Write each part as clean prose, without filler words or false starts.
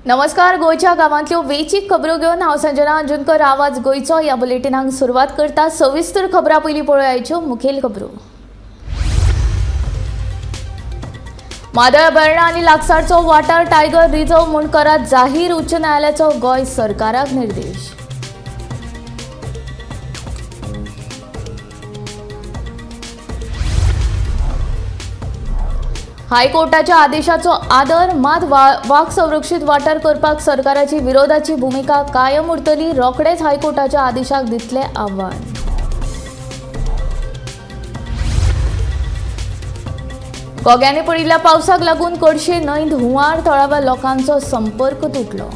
नमस्कार, गोंयच्या गांवांतल्यो वेचीक खबरो घेवन हांव संजना अंजुनकर आवाज गोंयचो ह्या बुलेटिनाक सुरवात करता। सविस्तर खबरां पयलीं पळोवयाच्यो मुखेल खबरो। म्हादय अभयारण्य आनी लागसारचो वाठार टायगर रिझर्व म्हूण करात जाहीर, उच्च न्यायालयाचो गोंय सरकाराक निर्देश। हायकोर्टाच्या आदेशाचो आदर, मात वाग संरक्षित वाठार करपाक सरकाराची विरोधाची भूमिका कायम उरतली, रोखडेच हायकोर्टाच्या आदेशाक दितले आव्हान। गोग्यांनी पडिल्ल्या पावसाक लागून कडशे न्हंयत हुंवार, थळाव्या लोकांचो संपर्क तुटलो।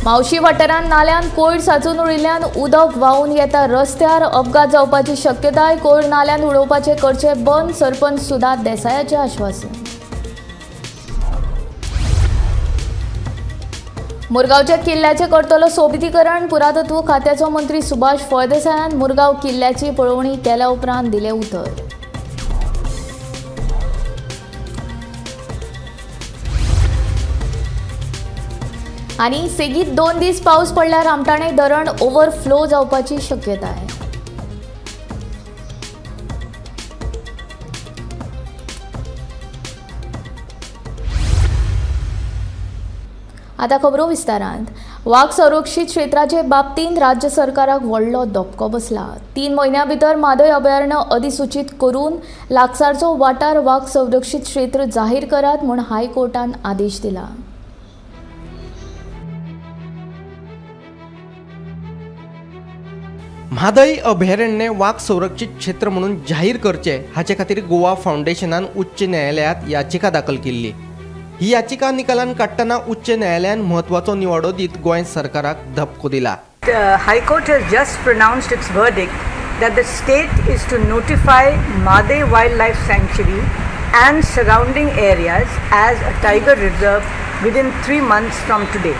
म्हावशी वाठारांत नाल्यान कोयर साचून उरिल्ल्यान उदक व्हांवून येता रस्त्यार, अपघात जावपाची शक्यताय, कोयर नाल्यान उडोवपाचे करचे बंद, सरपंच सुधा देसायाचें आश्वासन। मुरगांवच्या किल्ल्याचें करतलो सोबितीकरण, पुरातत्व खात्याचो मंत्री सुभाष फळदेसायान मुरगांव किल्ल्याची पळोवणी केल्या उपरांत दिलें उतर। आनी सेगीत 2 दीस पावस पडल्यार आमठाणे धरण ओव्हरफ्लो जावपाची शक्यताय। आतां खबरो विस्तारांत। वाग संरक्षित क्षेत्राचे बाबतींत राज्य सरकाराक व्हडलो धपको बसला। 3 म्हयन्यां भितर म्हादय अभयारण्य अधिसूचीत करून लागसारचो वाठार वाग संरक्षित क्षेत्र जाहीर करात म्हूण हायकोर्टान आदेश दिला। म्हादय अभयारण्य वाग संरक्षित क्षेत्र म्हणून जाहीर करचे हाचे खातीर गोवा फावंडेशनान उच्च न्यायालयात याचिका दाखल केल्ली। ही याचिका निकालान काडटना उच्च न्यायालयान म्हत्वाचो निवाडो दीत गोंय सरकाराक धपको दिला। The High Court has just pronounced its verdict that the state is to notify Mhadei Wildlife Sanctuary and surrounding areas as a tiger reserve within 3 months from today.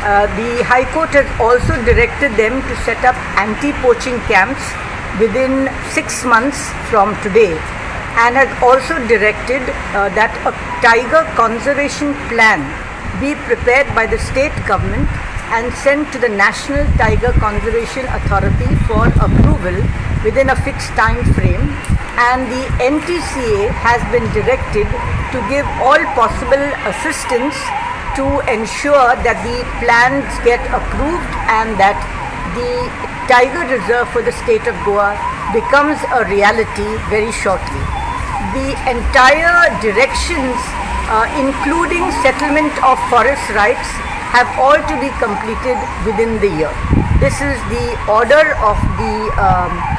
The High Court has also directed them to set up anti-poaching camps within 6 months from today and has also directed that a tiger conservation plan be prepared by the state government and sent to the National Tiger Conservation Authority for approval within a fixed time frame, and the NTCA has been directed to give all possible assistance to ensure that the plans get approved and that the tiger reserve for the state of Goa becomes a reality very shortly. The entire directions, including settlement of forest rights, have all to be completed within the year. This is the order of the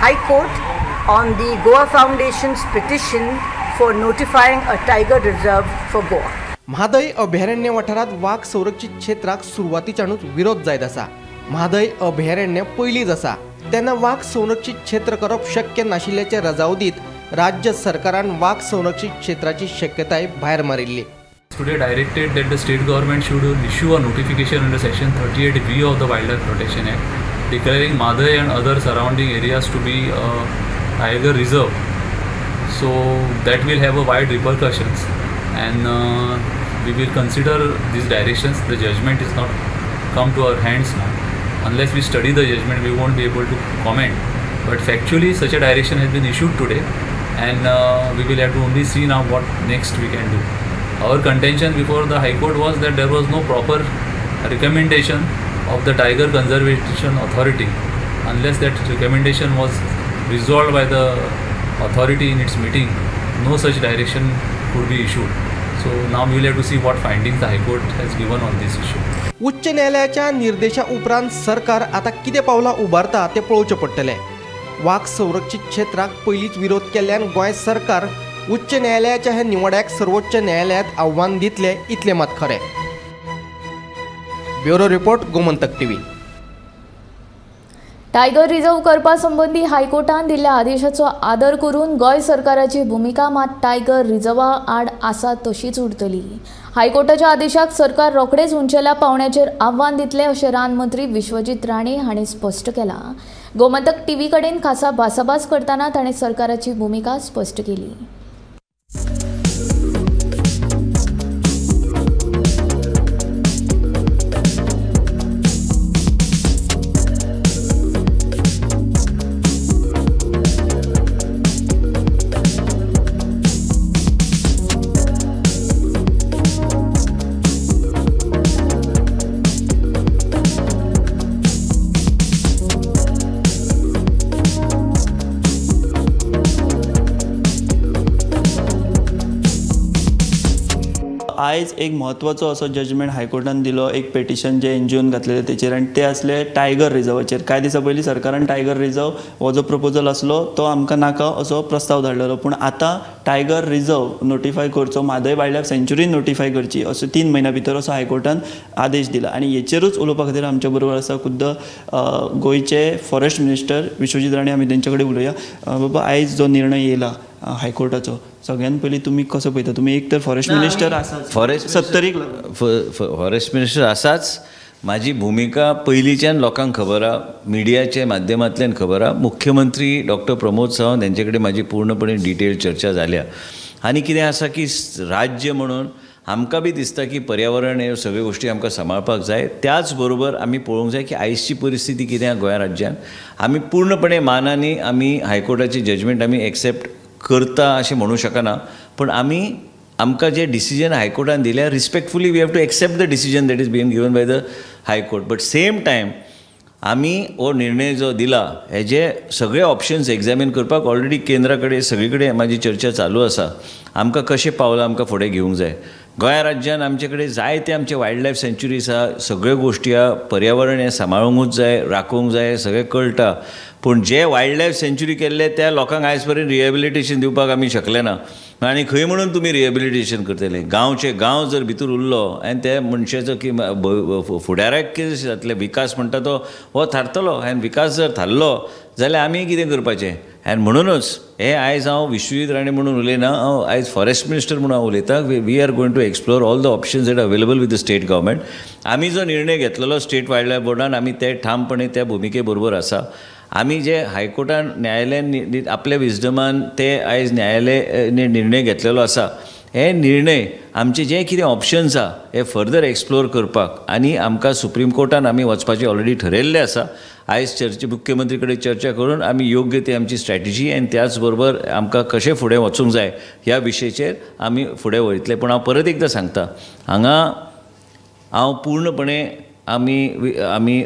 High Court on the Goa Foundation's petition for notifying a tiger reserve for Goa. Mhadei अभयारण्य वाठारात वाग संरक्षित क्षेत्राक सुरवातीच्यानूच विरोध जायत आसा। म्हादय अभयारण्य पयलींच आसा तेन्ना वाग संरक्षित क्षेत्र करप शक्य नाशिल्ल्याचे रजाव दीत राज्य सरकारान वाग संरक्षित क्षेत्राची शक्यताय भायर मारिल्ली। Today directed that the state government should issue a notification under section 38B of the Wildlife Protection Act declaring Mhadei and other surrounding areas to be a tiger reserve. So that will have a wide repercussions and we will consider these directions. The judgment is not come to our hands now. Unless we study the judgment, we won't be able to comment. But factually, such a direction has been issued today, and we will have to only see now what next we can do. Our contention before the High Court was that there was no proper recommendation of the Tiger Conservation Authority. Unless that recommendation was resolved by the authority in its meeting, no such direction could be issued. So now we will have to see what findings the High Court has given on this issue. उच्च न्यायालयाच्या निर्देशा उपरांत सरकार आता कितें पावलां उबारता तें पळोवचें पडटलें। वाग संरक्षित क्षेत्राक पयलींच विरोध केल्ल्यान गोंय सरकार उच्च न्यायालयाच्या ह्या निवाड्याक सर्वोच्च न्यायालयात आव्हान दितलें इतलें मात खरें। Bureau report, Gomantak TV. Tiger reserve करपा संबंदी हायकोर्टान दिल्ल्या आदेशाचो आदर करून गोंय सरकाराची भूमिका मात टायगर रिझर्वा आड आसा तशीच उरतली। हायकोर्टाच्या आदेशाक सरकार रोखडेच उंचेल्या पावण्याचेर आव्हान दितले अशें रान मंत्री विश्वजीत राणे हांणी स्पश्ट केलां। गोमंतक टीव्ही कडेन खासा भासाभास करतना ताणें सरकाराची भुमिका स्पश्ट केली. आयज एक म्हत्वाचो असो जजमेंट हायकोर्टान दिलो, एक पेटिशन जे एनजीओन घातलेले तेचेर, आनी ते आसले टायगर रिजर्वाचेर. कांय दिसां पयलीं सरकारान टायगर रिजर्व हो जो प्रपोजल आसलो तो आमकां नाका असो प्रस्ताव धाडलेलो, पूण आतां टायगर रिजर्व नोटिफाय करचो, म्हादय वायल्ड लायफ सँच्युरी नोटिफाय करची असो 3 म्हयन्या भितर असो हायकोर्टान आदेश दिला. आनी हेचेरूच उलोवपा खातीर आमच्या बरोबर आसा खुद्द गोंयचे फॉरेस्ट मिनिस्टर विश्वजीत राणे. आमी तेंचे कडेन उलोवया. बाबा, आयज जो निर्णय येयला हायकोर्टाचो, सगळ्यान पयलीं तुमी कसो पळयता? तुमी एक तर फॉरेस्ट मिनिस्टर आसा, फॉरेस्ट सत्तरीक फॉरेस्ट मिनिस्टर आसाच. म्हाजी भुमिका पयलींच्यान लोकांक खबर आहा, मिडियाच्या माध्यमांतल्यान खबर आहा. मुख्यमंत्री डॉक्टर प्रमोद सावंत हेंचे कडेन म्हाजी पूर्णपणे डिटेल चर्चा जाल्या. आनी कितें आसा की राज्य म्हणून आमकां बी दिसता की पर्यावरण ह्यो सगळ्यो गोश्टी आमकां सांबाळपाक जाय. त्याच बरोबर आमी पळोवंक जाय की आयजची परिस्थिती कितें आहा गोंया राज्यान. आमी पूर्णपणे मानांनी आमी हायकोर्टाची जजमेंट आमी एक्सेप्ट करता अशें म्हणूं शकना, पूण आमी आमकां जे डिसिजन हायकोर्टान दिल्या respectfully we have to accept the decision that is being given by the high court. But same time आमी हो निर्णय जो दिला हेजे सगळे ऑप्शन्स एग्जामीन करपाक ऑलरेडी केंद्रा कडेन सगळे कडेन म्हाजी चर्चा चालू आसा. आमकां कशें पावलां आमकां फुडें घेवंक जाय. गोंया राज्यान आमचे कडेन जायते आमचे वायल्ड लायफ सँच्युरीज आहा, सगळ्यो गोश्टी आहा, पर्यावरण हें सांबाळूंकूच जाय, राखूंक जाय, सगळें कळटा. पूण जे वायल्ड लायफ सँच्युरी केल्ले त्या लोकांक आयज पर्यंत रिहेबिलिटेशन दिवपाक आमी शकले ना. आनी खंय म्हणून तुमी रिहेबिलिटेशन करतले? गांवचे गांव जर भितर उरलो आनी त्या मनशाचो की फुडाराक कितें जातलें, विकास म्हणटा तो हो थारतलो. आनी विकास जर थारलो जाल्यार आमी कितें करपाचें? आनी म्हणूनच हें आयज हांव विश्वजीत राणे म्हणून उलयना, हांव आयज फॉरेस्ट मिनिस्टर म्हणून हांव उलयतां. We are going to explore all the options that available with the state government. आमी जो निर्णय घेतलेलो स्टेट वायल्ड लायफ बोर्डान, आमी ते ठामपणे त्या भुमिके बरोबर आसा. आमी जे हायकोर्टान न्यायालयान आपल्या विजडमान ते आयज न्यायालय निर्णय घेतलेलो आसा, हे निर्णय आमचे जे कितें ऑप्शन्स आहा हे फर्दर एक्सप्लोर करपाक आनी आमकां सुप्रीम कोर्टान आमी वचपाचें ऑलरेडी ठरयल्लें आसा. आयज चर्चे मुख्यमंत्री कडेन चर्चा करून आमी योग्य ती आमची स्ट्रॅटेजी आनी त्याच बरोबर आमकां कशें फुडें वचूंक जाय ह्या विशयाचेर आमी फुडें वयतले. पूण हांव परत एकदां सांगता, हांगा हांव पूर्णपणे आमी आमी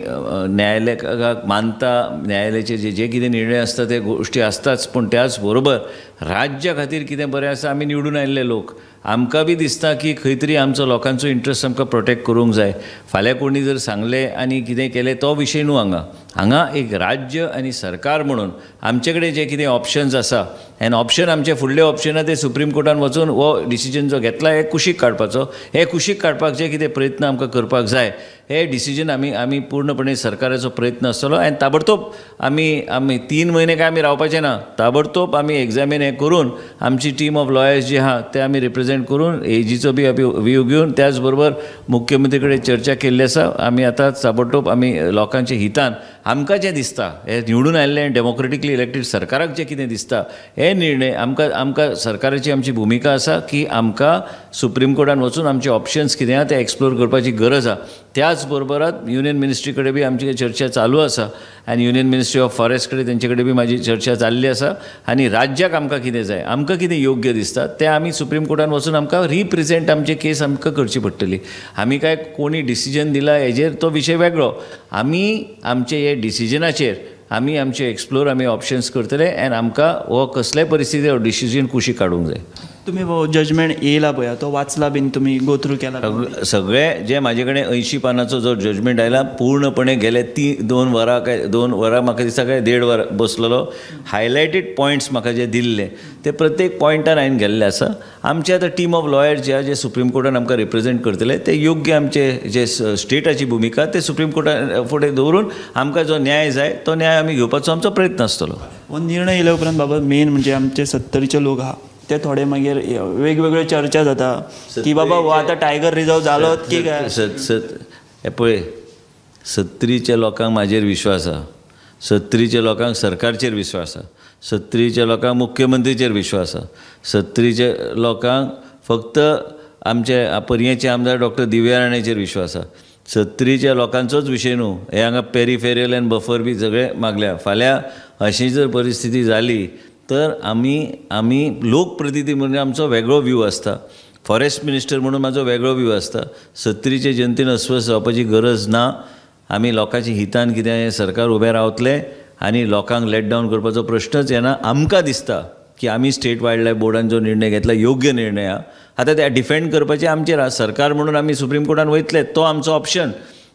न्यायालयाक मानता, न्यायालयाचे जे जे कितें निर्णय आसता ते गोश्टी आसताच, पूण त्याच बरोबर राज्या खातीर कितें बरें आसा, आमी निवडून आयिल्ले लोक, आमकां बी दिसता की खंय तरी आमचो लोकांचो इंट्रस्ट आमकां प्रोटेक्ट करूंक जाय. फाल्यां कोणी जर सांगलें आनी कितें केलें तो विशय न्हू. हांगा हांगा एक राज्य आनी सरकार म्हणून आमचे कडेन जे कितें ऑप्शन्स आसा आनी ऑप्शन आमचे फुडले ऑप्शन आहा ते सुप्रीम कोर्टान वचून हो डिसिजन जो घेतला हे कुशीक काडपाचो, हे कुशीक काडपाक जे कितें प्रयत्न आमकां करपाक जाय हे डिसिजन आमी आमी पूर्णपणे सरकाराचो प्रयत्न आसतलो. आनी ताबडतोब आमी आमी 3 म्हयने काय आमी रावपाचे ना, ताबडतोब आमी एग्जामीन हें करून आमची टीम ऑफ लॉयर्स जी आहा ते आमी रिप्रेजेंट करून एजीचो बी व्यू घेवन त्याच बरोबर मुख्यमंत्री कडेन चर्चा केल्ली आसा. आमी आतां ताबडतोब आमी लोकांच्या हितान आमकां जें दिसता हें निवडून आयिल्लें डेमोक्रेटिकली इलेक्टेड सरकाराक जें कितें दिसता हे निर्णय आमकां आमकां सरकाराची आमची भुमिका आसा की आमकां सुप्रीम कोर्टान वचून आमचे ऑप्शन्स कितें आहा ते एक्सप्लोर करपाची गरज आहा. त्याच बरोबरात युनियन मिनिस्ट्री कडेन बी आमची चर्चा चालू आसा आनी युनियन मिनिस्ट्री ऑफ फॉरेस्ट कडेन तेंचे कडेन बी म्हाजी चर्चा जाल्ली आसा. आनी राज्याक आमकां कितें जाय, आमकां कितें योग्य दिसता तें आमी सुप्रीम कोर्टान वचून आमकां रिप्रेजेंट आमचे केस आमकां करची पडटली. आमी काय कोणी डिसिजन दिला हेजेर तो विशय वेगळो, आमी आमचे हे डिसिजनाचेर आमी आमचे एक्सप्लोर आमी ऑप्शन्स करतले आनी आमकां हो कसल्याय परिस्थिती हो डिसिजन कुशीक काडूंक जाय. तुमी हो जजमेंट येयला पळय, तो वाचला बीन तुमी, गो थ्रू केला? सगळे जे म्हाजे कडेन 80 पानाचो जो जजमेंट आयला पूर्णपणे गेले ती 2 वरां काय 2 वरां म्हाका दिसता काय 1.5 वरां बसलेलो. हायलायटेड पॉयंट्स म्हाका जे दिल्ले ते प्रत्येक पॉयंटार हांवें गेल्ले आसा. आमचे आतां टीम ऑफ लॉयर्स जे आहा जे सुप्रीम कोर्टान आमकां रिप्रेजेंट करतले ते योग्य आमचे जे स्टेटाची भुमिका ते सुप्रीम कोर्टान फुडें दवरून आमकां जो न्याय जाय तो न्याय आमी घेवपाचो आमचो प्रयत्न आसतलो. हो निर्णय येयल्या उपरांत बाबा मेन म्हणजे आमचे सत्तरीचे लोक आहा ते थोडे मागीर वेगवेगळ्यो चर्चा जाता की बाबा हो आतां टायगर रिजर्व जालो की काय. हे पळय, सत्तरीच्या लोकांक म्हाजेर विश्वास आहा. सत्तरीच्या लोकांक सरकारचेर विश्वास आसा, सत्तरीच्या लोकांक मुख्यमंत्रीचेर विश्वास आसा, सत्तरीच्या लोकांक फक्त आमचे पर्येचे आमदार डॉक्टर दिव्या राणेचेर विश्वास आसा. सत्तरीच्या लोकांचोच विशय न्हू, हे हांगा पेरिफेरियल आनी बफर बी सगळे मागल्या. फाल्यां अशी जर परिस्थिती जाली तर आमी आमी लोकप्रतिनिधी म्हणजे आमचो वेगळो व्यू आसता, फॉरेस्ट मिनिस्टर म्हणून म्हाजो वेगळो व्यू आसता. सत्तरीचे जनतेन अस्वस्थ जावपाची गरज ना. आमी लोकांच्या हितान कितें हें सरकार उबें रावतलें आनी लोकांक लेट डावन करपाचो प्रश्नच येना. आमकां दिसता की आमी स्टेट वायल्ड लायफ बोर्डान जो निर्णय घेतला योग्य निर्णय आहा, आतां ते डिफेंड करपाचें आमचेर आहा. सरकार म्हणून आमी सुप्रीम कोर्टान वयतले, तो आमचो ऑप्शन,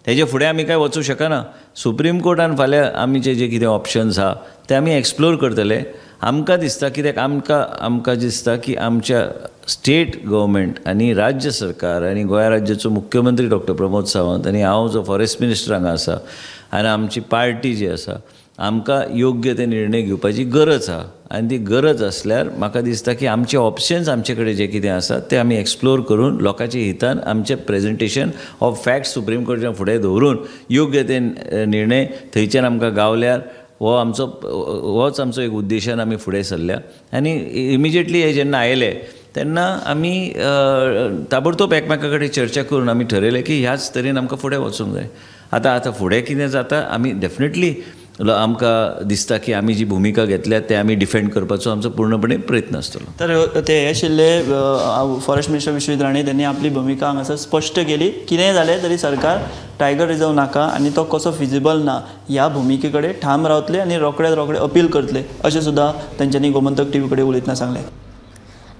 तेजे फुडें आमी कांय वचूं शकना. सुप्रीम कोर्टान फाल्यां आमचे जे कितें ऑप्शन्स आहा ते आमी एक्सप्लोर करतले. आमकां दिसता कित्याक आमकां आमकां दिसता की आमच्या स्टेट गव्हर्मेंट आनी राज्य सरकार आनी गोंय राज्याचो मुख्यमंत्री डॉक्टर प्रमोद सावंत आनी हांव जो फॉरेस्ट मिनिस्टर हांगा आसा आनी आमची पार्टी जी आसा, आमकां योग्य ते निर्णय घेवपाची गरज आहा. आनी ती गरज आसल्यार म्हाका दिसता की आमचे ऑप्शन्स आमचे कडेन जे कितें आसा ते आमी एक्सप्लोर करून लोकांच्या हितान आमचें प्रेजेंटेशन ऑफ फॅक्ट्स सुप्रीम कोर्टाच्या फुडें दवरून योग्य ते निर्णय थंयच्यान आमकां गावल्यार हो आमचो होच आमचो एक उद्देशान आमी फुडें सरल्या. आनी इमिजिएटली हे जेन्ना आयले तेन्ना आमी ताबडतोब एकमेका कडेन चर्चा करून आमी ठरयलें की ह्याच तरेन आमकां फुडें वचूंक जाय. आतां आतां फुडें कितें जाता आमी डेफिनेटली आमकां दिसता की आमी जी भुमिका घेतल्या ते आमी डिफेंड करपाचो आमचो पूर्णपणे प्रयत्न आसतलो. तर ते हे आशिल्ले फॉरेस्ट मिनिस्टर विश्वजीत राणे, त्यांनी आपली भुमिका हांगासर स्पश्ट केली. कितेंय जालें तरी सरकार टायगर रिजर्व नाका आनी तो कसो फिजिबल ना ह्या भुमिके कडेन ठाम रावतले आनी रोखड्यात रोखडे अपील करतले अशें सुद्दां तेंच्यांनी गोमंतक टीव्ही कडेन उलयतना सांगलें.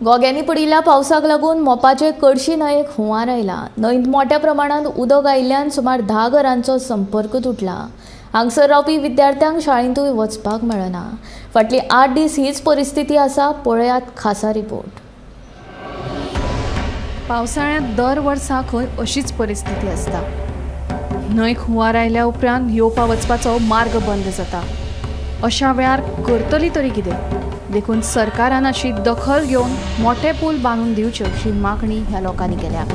गोग्यांनी पडिल्ल्या पावसाक लागून मोपाचे कडशी न्हंयेक हुंवार आयला. न्हंयंत मोठ्या प्रमाणांत उदक आयिल्ल्यान सुमार 10 घरांचो संपर्क तुटला. हांगसर रावपी विद्यार्थ्यांक शाळेंतूय वचपाक मेळना. फाटली 8 दीस हीच परिस्थिती आसा. पळयात खासा रिपोर्ट. पावसाळ्यांत दर वर्सा खंय अशीच परिस्थिती आसता. न्हंयक हुंवार आयल्या उपरांत येवपा वचपाचो मार्ग बंद जाता. अशा वेळार करतली तरी कितें? देखून सरकारान अशी दखल घेवन मोठे पूल बांदून दिवचे अशी मागणी ह्या लोकांनी केल्या.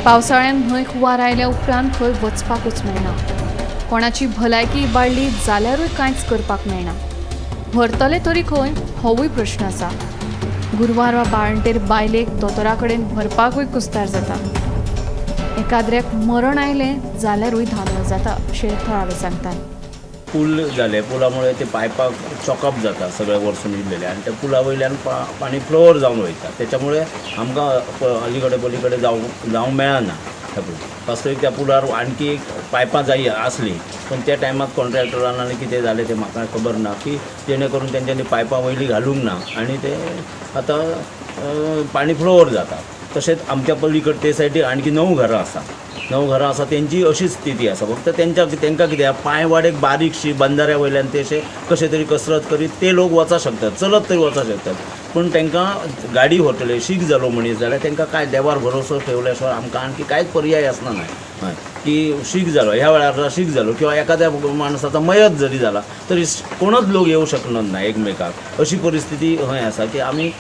पावसाळ्यांत न्हंयक हुंवार आयल्या उपरांत खंय वचपाकूच मेळना. कोणाची भलायकी इबाडली जाल्यारूय कांयच करपाक मेळना. व्हरतले तरी खंय होवूय प्रश्न आसा. गुरवार वा बाळंटेर बायलेक दोतोरा कडेन व्हरपाकूय कुस्तार जाता. एकाद्र्याक मरण आयलें जाल्यारूय धांदळ जाता अशें थळावे सांगतात. पूल जाले, पुलामुळे ते पायपाक चॉकअप जाता सगळे वरसून इल्लेले आनी त्या पुला वयल्यान पाणी फ्लोवर जावन वयता, त्याच्यामुळे आमकां अलीकडे पलीकडे जावंक मेळना. त्या पूल वास्तवीक त्या पुलार आणखी एक पायपां जाय आसली, पण त्या टायमाक कॉन्ट्रॅक्टरान आनी कितें जालें तें म्हाका खबर ना, की जेणे करून तेंच्यांनी पायपां वयलीं घालूंक ना आनी ते आतां पाणी फ्लोवर जाता. तशेंच आमच्या पलीकडे ते सायडीक आणखी 9 घरां आसा, 9 घरां आसा, तेंची अशीच स्थिती आसा. फक्त तेंकां कितें पांयवाड एक बारीकशी बंदाऱ्या वयल्यान ते अशे कशे तरी कसरत करीत ते लोक वचूंक शकतात, चलत तरी वचूंक शकतात, पूण तांकां गाडी व्हरतले शीक जालो मनीस जाल्यार तांकां कांय देवार भरोसो ठेवल्या शिवाय आमकां आणखी कांयच पर्याय आसना. हय की शीक जालो ह्या वेळार शीक जालो किंवा एखाद्या माणसाचा मयत जरी जाला तरी कोणच लोक येवंक शकनात ना एकमेकाक. अशी परिस्थिती हय आसा की आमी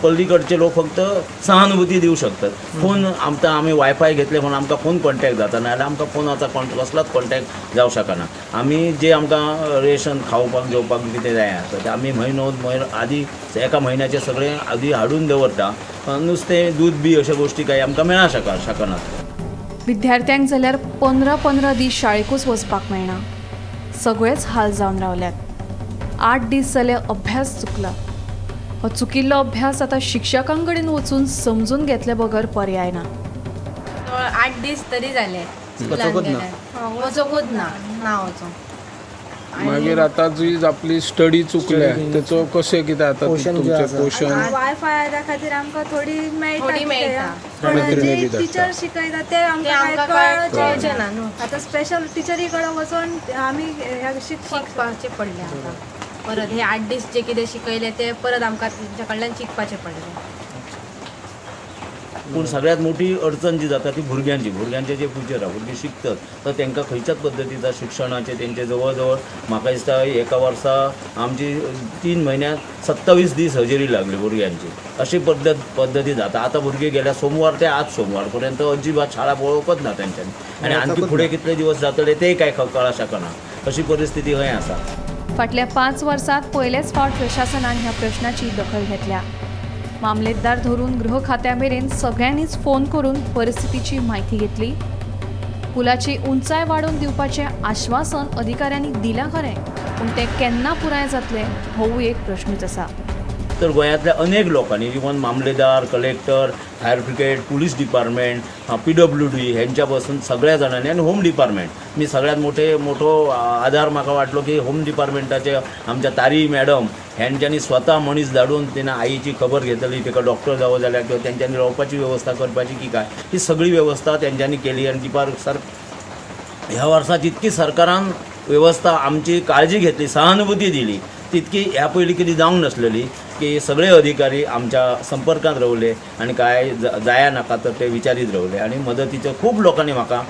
पल्लीकडचे लोक फक्त सहानुभूती दिवं शकतात. फोन आमकां आमी वायफाय घेतले म्हणून आमकां फोन कॉन्टॅक्ट जाता, नाजाल्यार आमकां फोनाचो कसलोच कॉन्टॅक्ट जावं शकना. आमी जे आमकां रेशन खावपाक जेवपाक कितें जाय आसता तें आमी म्हयनो म्हयनो आदी एका म्हयन्याचें सगळें आदी हाडून दवरता. नुस्तें दूद बी अश्यो गोश्टी कांय आमकां मेळा शकनात. विद्यार्थ्यांक जाल्यार 15-15 दीस शाळेकूच वचपाक मेळना. सगळेच हाल जावन रावल्यात. 8 दीस जाले अभ्यास चुकला. हो चुकिल्लो अभ्यास आतां शिक्षकां कडेन वचून समजून घेतले बगर पर्याय ना. 8 दीस तरी जाले वचोकूच ना, ना वचोंक. मागीर आतां जी आपली स्टडी चुकल्या तेचो कशें कितें आतां तुमचें पोशन वायफाय खातीर आमकां थोडी मेळटा, पण जे टिचर शिकयता ते आमकां कळचें ना न्हू. आतां स्पेशल टिचरी कडेन वचोन आमी शिकपाचें पडलें आमकां. परत हे 8 दीस जे कितें शिकयले ते परत आमकां तेंच्या कडल्यान शिकपाचें पडलें. पूण सगळ्यात मोठी अडचण जी जाता ती भुरग्यांची, भुरग्यांचे जे फ्युचर आहा, भुरगीं शिकतात तर तांकां खंयच्याच पद्दतीचा शिक्षणाचे तेंचे जवळ जवळ म्हाका दिसता एका वर्सा आमची 3 म्हयन्याक 27 दीस हजेरी लागली भुरग्यांची. अशी पद्दती जाता. आतां भुरगीं गेल्या सोमवार ते आज सोमवार पर्यंत अजिबात शाळा पळोवपच ना तेंच्यांनी आनी आणखी फुडें कितले दिवस जातले तेय काय कळा शकना, अशी परिस्थिती हय आसा. फाटल्या 5 वर्सांत पयलेच फावट प्रशासनान ह्या प्रश्नाची दखल घेतल्या. मामलेदार धरून गृह खात्या मेरेन सगळ्यांनीच फोन करून परिस्थितीची म्हायती घेतली. पुलाची उंचाय वाडोवन दिवपाचें आश्वासन अधिकाऱ्यांनी दिलां खरें, पूण तें केन्ना पुराय जातलें होवूय एक प्रश्नूच आसा. तर गोंयांतल्या अनेक लोकांनी इवन मामलेदार, collector, fire brigade, police department, PWD हेंच्या पासून सगळ्या जाणांनी आनी होम डिपार्टमेंट, मी सगळ्यात मोठो आधार म्हाका वाटलो की होम डिपार्टमेंटाचे आमच्या तारी मॅडम हेंच्यांनी स्वता मनीस धाडून तेन्ना आईची खबर घेतली, ताका डॉक्टर जावो जाल्यार किंवा तेंच्यांनी रावपाची वेवस्था करपाची की काय ही सगळी वेवस्था तेंच्यांनी केली. आनी दीपार सर ह्या वर्सा जितकी सरकारान वेवस्था आमची काळजी घेतली, सहानुभूती दिली, तितकी ह्या पयलीं कितें जावंक नासलेली की सगळे अधिकारी आमच्या संपर्कांत रावले आनी काय जाया नाका तर ते विचारीत रावले आनी मदतीचो खूब लोकांनी म्हाका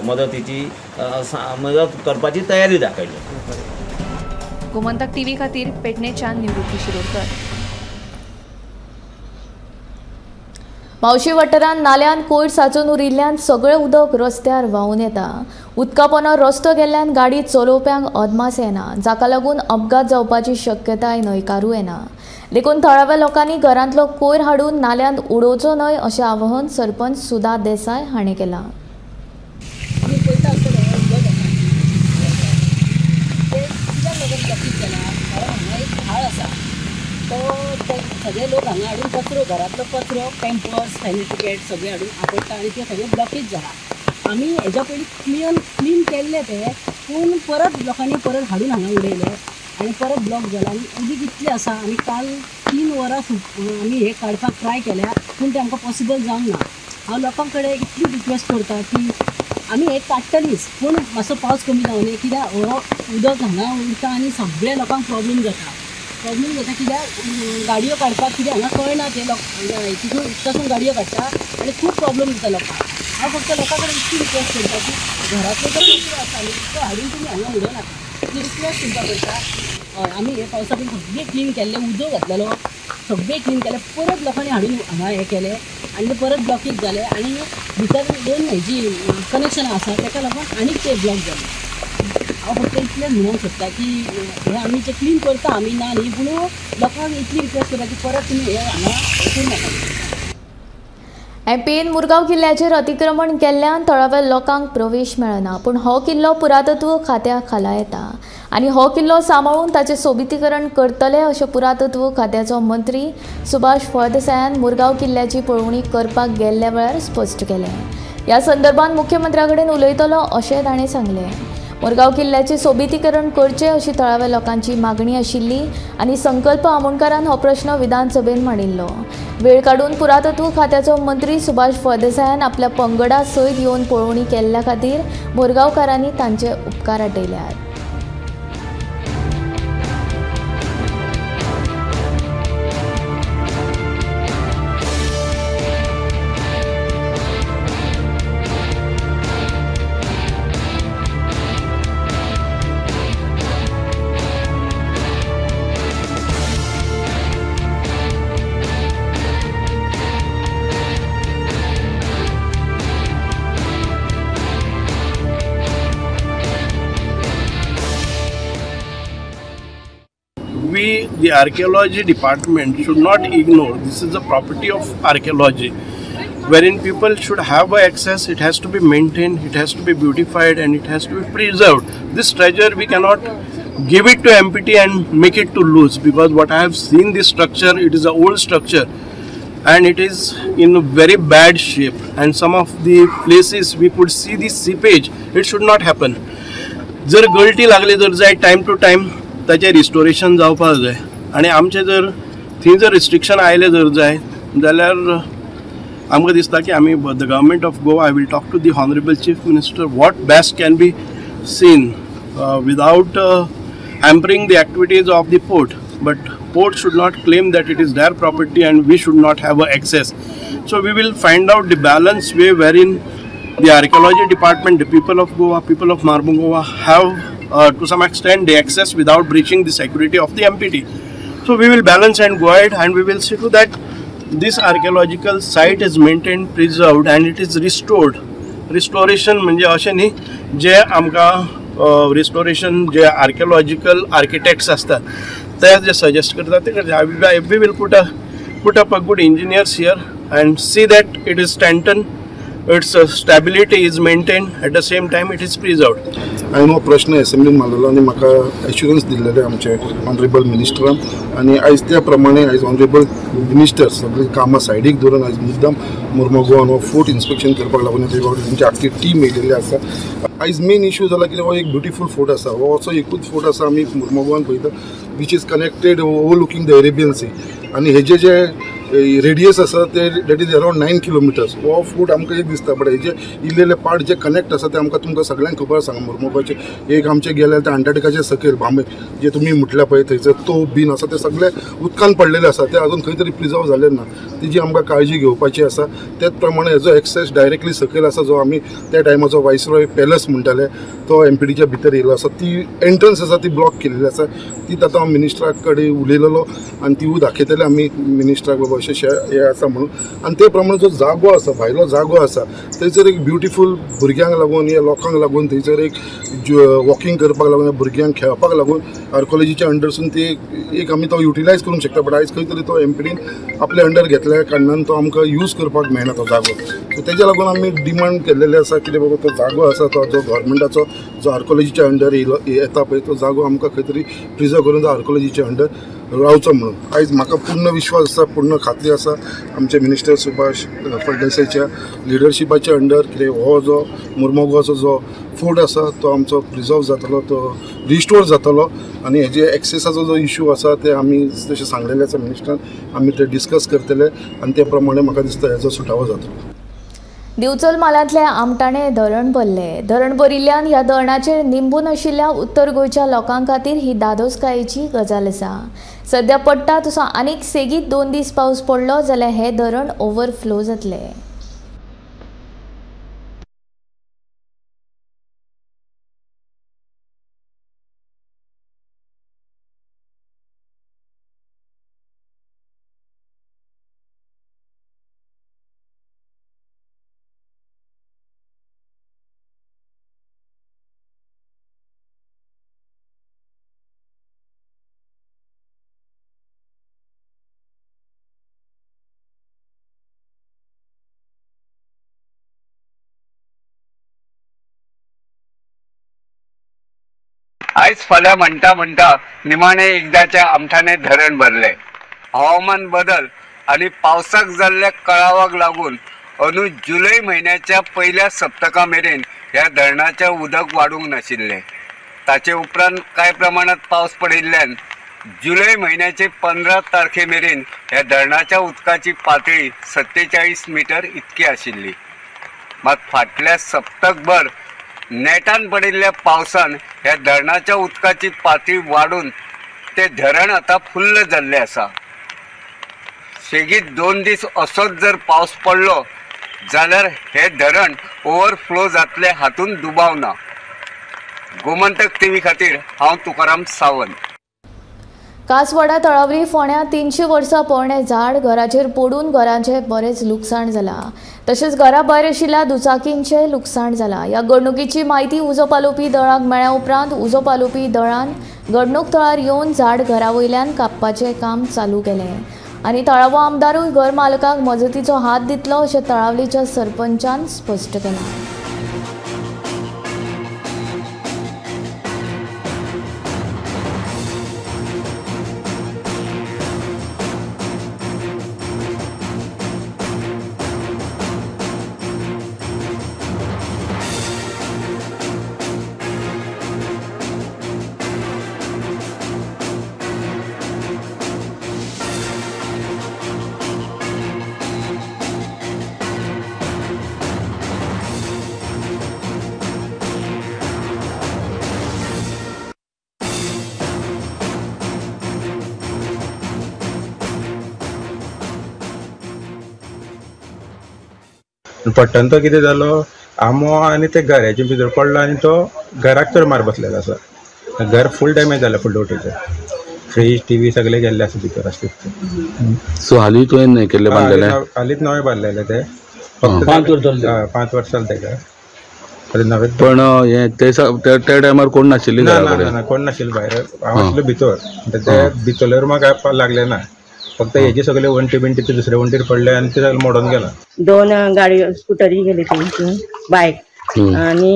मदतीची मदत करपाची तयारी दाखयली. गोमंतक टीव्ही खातीर पेडणेच्यान निवृत्ती शिरोडकर. म्हावशी वाठारांत नाल्यान कोयर साचून उरिल्ल्यान सगळें उदक रस्त्यार व्हांवून येता. उदका पोंदा रस्तो गेल्ल्यान गाडी चलोवप्यांक अदमास येना, जाका लागून अपघात जावपाची शक्यताय न्हयकारूं येना. देखून थळाव्या लोकांनी घरांतलो कोयर हाडून नाल्यांत उडोवचो न्हय अशें आवाहन सरपंच सुधा देसाय हांणी केलां. सगळे लोक हांगा हाडून कचरो, घरांतलो कचरो, पॅम्पर्स, सॅनिटिकेट सगळे हाडून आपडटा आनी ते सगळे ब्लॉकेज जाला. आमी हेज्या पयलीं क्लीन केल्ले ते, पूण परत लोकांनी परत हाडून हांगा उडयले आनी परत ब्लॉक जाला आनी उदीक इतलें आसा. आनी काल 3 वरां आमी हे काडपाक ट्राय केल्या, पूण तें आमकां पॉसिबल जावंक ना. हांव लोकां कडेन इतली रिक्वेस्ट करता की आमी हे काडटलीच, पूण मातसो पावस कमी जावं न्ही, कित्याक हो उदक हांगा उरता आनी सगळ्या लोकांक प्रॉब्लम जाता. प्रॉब्लम जाता कित्याक गाडयो काडपाक कित्याक हांगा कळना, ते लोक तितून उदकासून गाडयो काडटा आनी खूब प्रॉब्लम जाता लोकांक. हांव फक्त लोकां कडेन इतली रिक्वेस्ट करता की घरांतलो जो कचरो आसा न्ही तो हाडून तुमी हांगा उडोवनाका, इतली रिक्वेस्ट तुमकां करता. हय, आमी हे पावसा पयलीं सगळें क्लीन केल्लें, उदक घातलेलो, सगळें क्लीन केलें, परत लोकांनी हाडून हांगा हें केलें आनी ते परत ब्लॉकेज जाले आनी भितर 2 हेजी कनेक्शनां आसा ताका लागून आनीक ते ब्लॉक जाले. हांव फक्त इतलें म्हणूंक सोदता की हें आमी जें क्लीन करता आमी ना न्ही, पूण लोकांक इतली रिक्वेस्ट करता की परत तुमी हें हांगा करूं नाका. एमपीन मुरगांव किल्ल्याचेर अतिक्रमण केल्ल्यान थळाव्या लोकांक प्रवेश मेळना, पूण हो किल्लो पुरातत्व खात्या खाला येता आनी हो किल्लो सांबाळून ताचें सोबितीकरण करतले अशें पुरातत्व खात्याचो मंत्री सुभाष फळदेसायान मुरगांव किल्ल्याची पळोवणी करपाक गेल्ल्या वेळार स्पश्ट केलें. ह्या संदर्भात मुख्यमंत्र्या कडेन उलयतलो अशें ताणें सांगलें. मुरगांव किल्ल्याचें सोबितीकरण करचें अशी थळाव्या लोकांची मागणी आशिल्ली आनी संकल्प आमोणकारान हो प्रश्न विधानसभेन मांडिल्लो. वेळ काडून पुरातत्व खात्याचो मंत्री सुभाष फळदेसायान आपल्या पंगडा सयत येवन पळोवणी केल्ल्या खातीर मुरगांवकारांनी तांचे उपकार आटयल्यात. We, the archaeology department, should not ignore. This is a property of archaeology, wherein people should have access. It has to be maintained, it has to be beautified, and it has to be preserved. This treasure we cannot give it to MPT and make it to lose, because what I have seen, this structure, it is an old structure and it is in very bad shape, and some of the places we could see the seepage. It should not happen. जर गळटी लागली जर जाय time two time ताचें restoration जावपाक जाय, आनी आमचें जर थंय जर रिस्ट्रिक्शन आयलें जर जाय जाल्यार आमकां दिसता की आमी the government of Goa, I will talk to the honourable chief minister what best can be seen without hampering the activities of the port, but Port should not claim that it is their property and we should not have access. So we will find out the balance way wherein the archaeology department, the people of Goa, people of Mormugao have to some extent the access without breaching the security of the MPT. So we will balance and go ahead, and we will see to that this archaeological site is maintained, preserved and it is restored. Restoration म्हणजे अशें न्ही जे आमकां restoration जे archaeological architects आसतात ते जे suggest करतात ते करता. We will put up a good engineers here and see that it is strengthened, its stability is maintained, at the same time it is preserved. हांवें हो प्रश्न एसेंब्लीन मारलेलो आनी म्हाका एश्युरन्स दिल्लेले आमचे ऑनरेबल मिनिस्टरान आनी आयज त्या प्रमाणे आयज ऑनरेबल मिनिस्टर सगळीं कामां सायडीक दवरून आयज मुद्दाम मुर्मुगांवान हो फोर्ट इन्स्पेक्शन करपाक लागून ते तेंची आख्खी टीम येयलेली आसा. आयज मेन इशू जाला कितें, हो एक ब्युटिफूल फोर्ट आसा, हो असो एकूच फोर्ट आसा आमी मुर्मुगांवान पळयता which is connected overlooking the Arabian sea आनी हेजे जे रेडियस आसा ते that is around 9 kilometers. हो फोर्ट आमकां एक दिसता, बट हेजे इल्लेले पार्ट जे कनेक्ट आसा ते आमकां तुमकां सगळ्यांक खबर आसा. मुर्मुगाचे एक आमचे गेले ते अंटार्क्टिकाचे सकयल भांबे जे तुमी म्हटल्या पळय थंयसर तोप बीन आसा ते सगळे उदकान पडलेले आसा, ते अजून खंय तरी प्रिजर्व जाले ना, तेजी आमकां काळजी घेवपाची आसा. त्याच प्रमाणे हेजो एक्सेस डायरेक्टली सकयल आसा जो आमी त्या टायमाचो वायसरॉय पॅलस म्हणटाले तो एमपीडीच्या भितर येयलो आसा, ती एंट्रन्स आसा ती ब्लॉक केलेली आसा, ती आतां हांव मिनिस्टरा कडेन उलयलेलो आनी तिवूय दाखयतले आमी मिनिस्टराक बाबा अशें हें आसा म्हणून. आनी ते प्रमाणे जो जागो आसा भायलो जागो आसा थंयसर एक ब्युटिफूल भुरग्यांक लागून या लोकांक लागून थंयसर एक वॉकिंग करपाक लागून भुरग्यांक खेळपाक लागून आर्कोलॉजीच्या अंडरसून ती एक आमी तो युटिलायज करूंक शकता. बट आयज खंय तरी तो एमपीडीन आपले अंडर घेतल्या कारणान तो आमकां यूज करपाक मेळना तो जागो. सो तेज्या लागून आमी डिमांड केल्लेले आसा कितें बाबा तो जागो आसा तो जो गव्हर्मेंटाचो जो आर्कोलॉजीच्या अंडर येयलो येता पळय तो जागो आमकां खंय तरी प्रिजर्व करून तो आर्कोलॉजीच्या अंडर रावचो म्हणून. आयज म्हाका पूर्ण विश्वास आसा, पूर्ण खात्री आसा आमचे मिनिस्टर सुभाष फळदेसायच्या लिडरशिपाच्या अंडर कितें हो जो मुर्मुगांवचो जो फोर्ट आसा तो आमचो प्रिजर्व जातलो, तो रिस्टोर जातलो आनी हेजे एक्सेसाचो जो इशू आसा ते आमी तशें सांगलेले आसा मिनिस्टरान, आमी ते डिस्कस करतले आनी ते प्रमाणे म्हाका दिसता हेजो सुटावो जातलो. दिवचल म्हालांतले आमटाणे धरण भरले. धरण भरिल्ल्यान ह्या धरणाचेर निंबून आशिल्ल्या उत्तर गोंयच्या लोकां खातीर ही धादोसकायेची गजाल आसा. सद्या पडटा तसो आनीक सेगीत 2 दीस पावस पडलो जाल्यार हें धरण ओवरफ्लो जातलें. आयज फाल्यां म्हणटा म्हणटा निमाणे एकदाच्या आमठाणे धरण भरले. हवामान बदल आनी पावसाक जाल्ल्या कळावाक लागून अंदू जुलय म्हयन्याच्या पयल्या सप्तका मेरेन ह्या धरणाचें उदक वाडूंक नाशिल्लें. ताचे उपरांत कांय प्रमाणांत पावस पडिल्ल्यान जुलय म्हयन्याचे 15 तारखे मेरेन ह्या धरणाच्या उदकाची पातळी 47 मिटर इतकी आशिल्ली. मात फाटल्या सप्तकभर नेटान पडिल्ल्या पावसान ह्या धरणाच्या उदकाची पातळी वाडून ते धरण आतां फुल्ल जाल्लें आसा. सेगीत 2 दीस असोच जर पावस पडलो जाल्यार हे धरण ओवरफ्लो जातलें हातूंत दुबाव ना. गोमंतक टीव्ही खातीर हांव तुकाराम सावंत. कासवाडा तळावली फोंड्या 300 वर्सां पोरणें झाड घराचेर पडून घराचें बरेंच लुकसाण जालां. तशेंच घरा भायर आशिल्ल्या दुचाकींचें लुकसाण जालां. ह्या घडणुकीची म्हायती उजो पालोवपी दळाक मेळ्ळ्या उपरांत उजो पालोवपी दळान घडणूक थळार येवन झाड घरा वयल्यान कापपाचें काम चालू केलें आनी थळावो आमदारूय घर मालकाक मजतीचो हात दितलो अशें तळावलीच्या सरपंचान स्पश्ट केलां. पडटना तो कितें जालो, आंबो आनी ते घराचे भितर पडलो आनी तो घराक चड मार बसलेलो आसा. घर फूल डॅमेज जालें, फुडले वटेचें फ्रीज टीव्ही सगळे गेल्ले आसा भितर आसले. सो हालीं तुवें हें केल्लें बांदलेलें? हालींच नवें बांदलेलें तें, फक्त 5 वर्सां जालें, 5 वर्सां जालें तेका. पण हें त्या टायमार कोण नाशिल्ली? ना ना, कोण नाशिल्लें भायर, हांव आसलो भितर. ते भितरल्या रुमाक काय लागलें ना, फक्त हेजे सगळे वण्टी बिंटी ते दुसरे वण्टीर पडले आनी ते सगळे मोडून गेला. 2 गाडयो स्कुटरी गेली तेंची, बायक आनी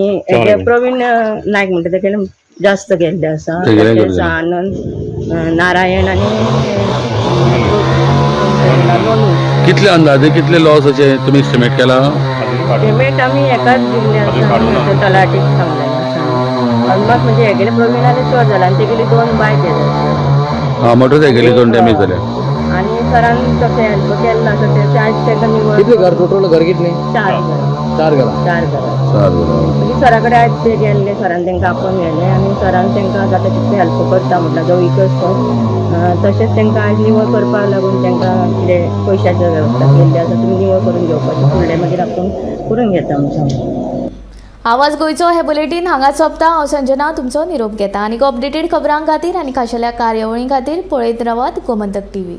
प्रवीण नायक म्हणटा तेगेले जास्त गेल्ले आसा. तशेंच आनंद नारायण आनी कितले अंदाजे कितले लॉस अशें तुमी एस्टिमेट केला? एस्टिमेट आमी एकाच दिल्ले आसा, तलाटीक सांगलेलें आसा. ऑलमोस्ट म्हणजे हेगेले प्रवीणाले चड जाला आनी तेगेली 2 बायक गेले, मोटरसायकली 2 डॅमेज जाल्या. आनी सरान तशें हेल्प केलें ना, तशें आयज तांकां निवळ. कितले घर टोटल घर कितले? 4 घरां. 4 घरां. 4 घरां. 4 घरां. म्हणजे सरा कडेन आयज ते गेल्ले, सरान तांकां आपोवन व्हेलें आनी सरान तांकां जाता तितलें हेल्प करता म्हटल्यार जो विकस तो. तशेंच तांकां आयज निवळ करपाक लागून तांकां कितें पयशाची वेवस्था केल्ली आसा, तुमी निवळ करून घेवपाची, फुडलें मागीर आपूण करून घेता म्हणून. आवाज गोंयचो हे बुलेटीन हांगा सोंपता. हांव संजना तुमचो निरोप घेता आनी अपडेटेड खबरां खातीर आनी खाशेल्या कार्यावळीं खातीर पळयत रावात गोमंतक टीव्ही.